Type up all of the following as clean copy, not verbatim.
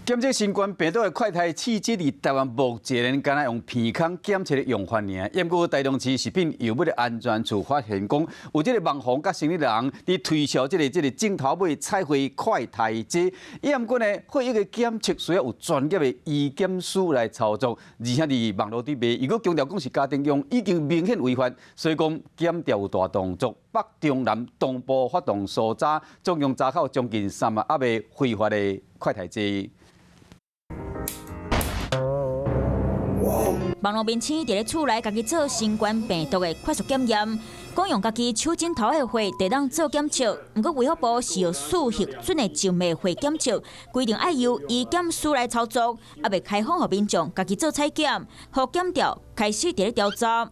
檢測新冠病毒的快篩試劑佇台灣目前敢若用鼻孔檢測的用法爾。毋過台中市食品藥物的安全處發現講，有這個網紅佮生理人佇推銷這個指頭尾採血快篩劑。毋過呢，血液的檢測需要有專業的醫檢師來操作，而且佇網路頂賣，如果強調講是家庭用，已經明顯違法。所以講檢調有大動作，北中南同步發動搜查，總共查扣將近3萬盒的非法的快篩劑。網路面青佇咧厝內家己做新冠病毒的快速檢驗，講用家己手指頭的血就當做檢測。毋過衛福部是用四核准的靜脈血檢測，規定愛由醫檢師來操作，猶未開放予民眾家己做採檢，予檢調開始佇咧調查。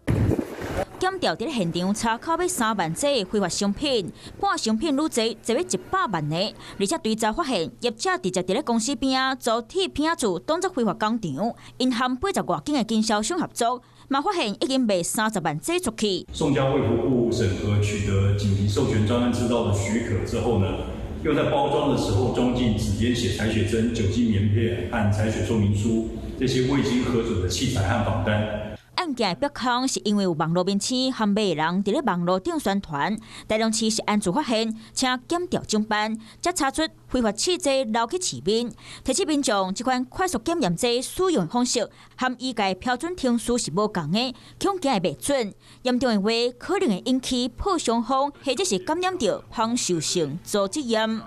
檢調佇咧現場查扣欲3萬劑非法商品，半成品愈濟，濟欲100萬個。而且追查發現，業者直接佇咧公司邊仔租鐵片厝，當作非法工廠，𪜶和八十外間的經銷商合作，嘛發現已經賣30萬劑出去。送交衛福部審核，取得緊急授權專案製造的許可之後呢，又在包裝的時候裝進指尖血採血針、酒精棉片和採血說明書這些未經核准的器材和仿單。案件的曝光是因為有網路面青和買的人佇咧網路頂宣傳，台中市食安處發現，請檢調偵辦，才查出非法試劑流去市面。提醒民眾，這款快速檢驗劑使用方式和醫界標準程序是無仝的，恐驚會袂準。嚴重的話，可能會引起破傷風，或者是感染著芳受性組織炎。